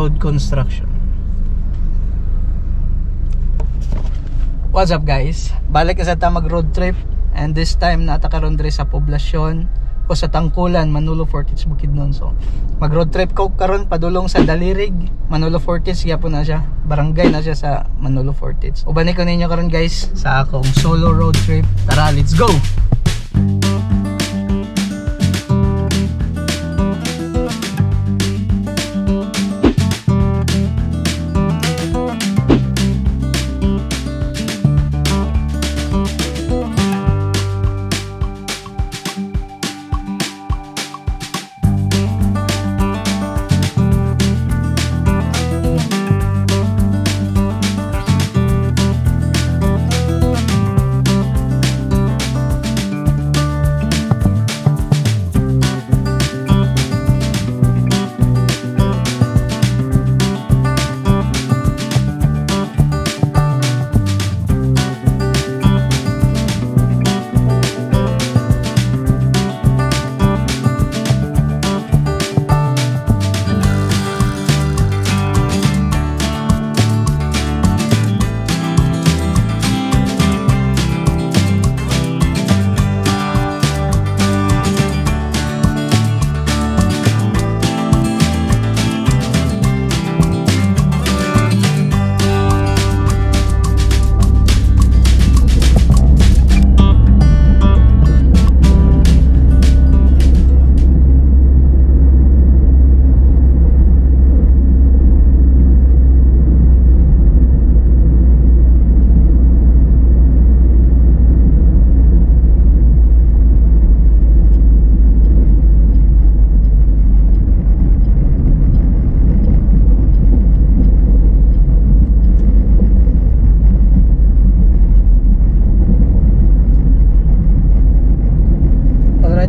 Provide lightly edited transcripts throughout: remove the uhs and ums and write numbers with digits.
Road construction. What's up, guys? Balik ka sa ta mag road trip, and this time nata karon diri sa poblasyon o sa Tangkulan, Manolo Fortich, Bukidnon. So mag road trip ko karon padulong sa Dalirig, Manolo Fortich gyapon na siya. Barangay na siya sa Manolo Fortich. Uban ko ninyo karon, guys, sa akong solo road trip. Tara, let's go.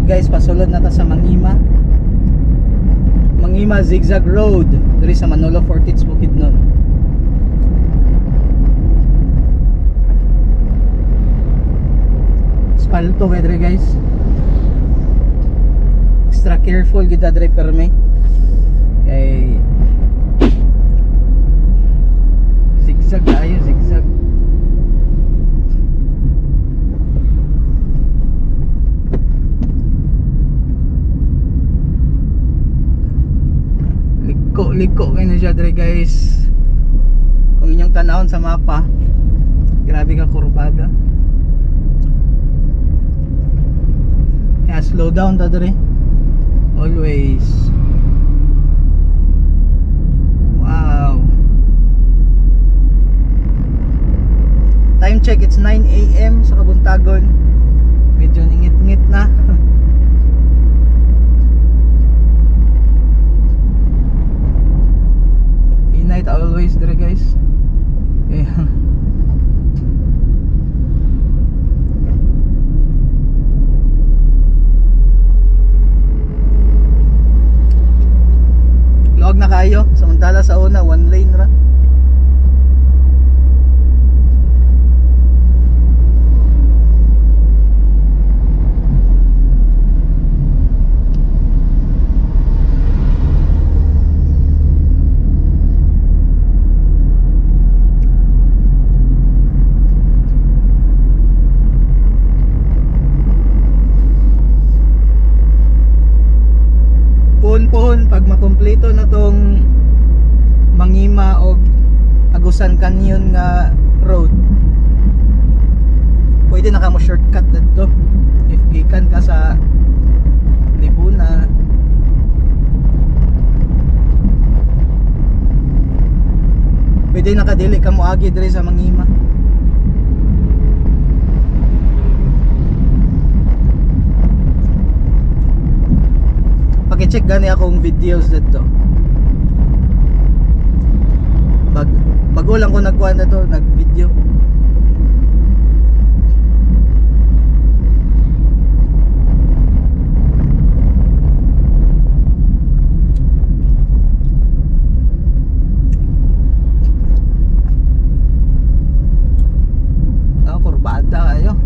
Guys, pasulod na ta sa Mangima. Mangima Zigzag Road diri sa Manolo Fortich, Bukidnon. Spalto kay diri, guys. Extra careful gid diri perme. Kay zigzag tayo, zigzag. Liko kayo na siya dre, guys. Kung inyong tanawon sa mapa, grabe ka kurbada. Kaya slow down ta dre, always. Wow. Time check, it's 9 AM sa Kabuntagon. Medyo ningit-ngit na. Night always there, guys. Okay. Luwag na kayo, samantala sa una one lane ra. Puhon-puhon pag makumpleto na tong Mangima og Agusan Canyon nga road, pwede na ka mo shortcut didto if gikan ka sa Libuna. Pwede na ka dili ka moagi diri sa Mangima. Paki-check gani akong videos dito. Bago lang ko nagkuha na to, nag-video. Ah, kurbada kayo.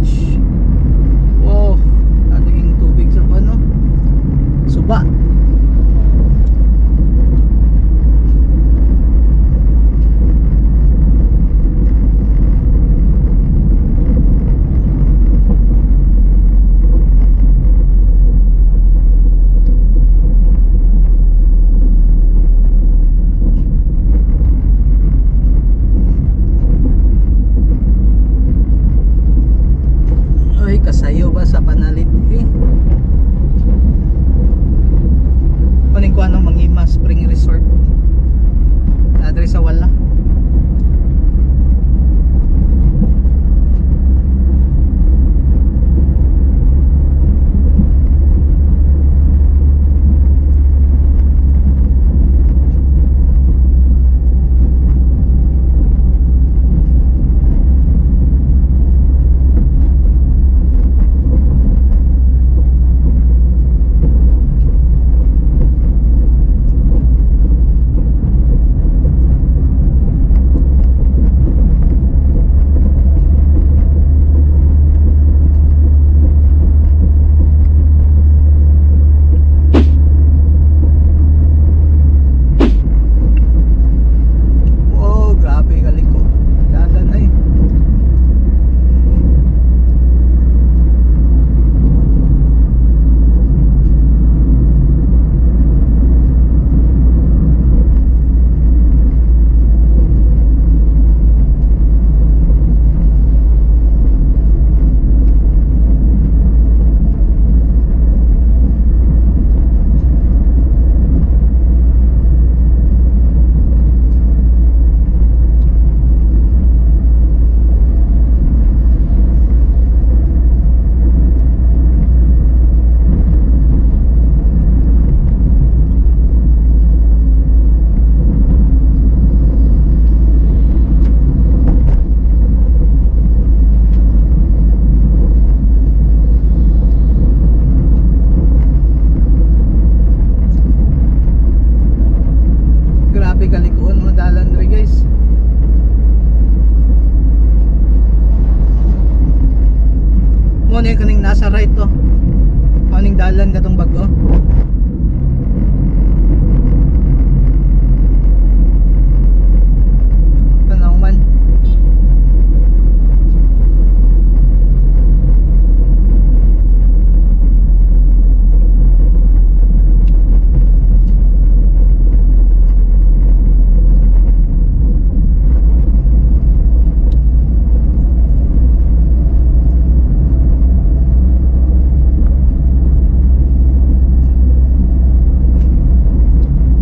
Bridge. Wow, naging tubig sa ano? Suba. Ay, kasayo ba sa panalit eh? Kunin ko anong Mangima Spring Resort. Nadre sa wala. Oh, grabe kaliko. Dalan ay. Grabe kalikoon mga dalan dre guys. Mo na kaning nasa right to. Kaning dalan katong bag-o. Tanaw man.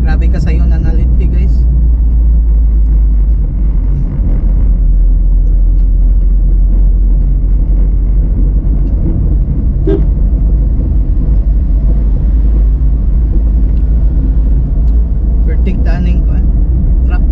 Grabe ka sayo na naliti guys. Vertic daning ko truck.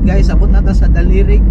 Guys, abot na ta sa Dalirig.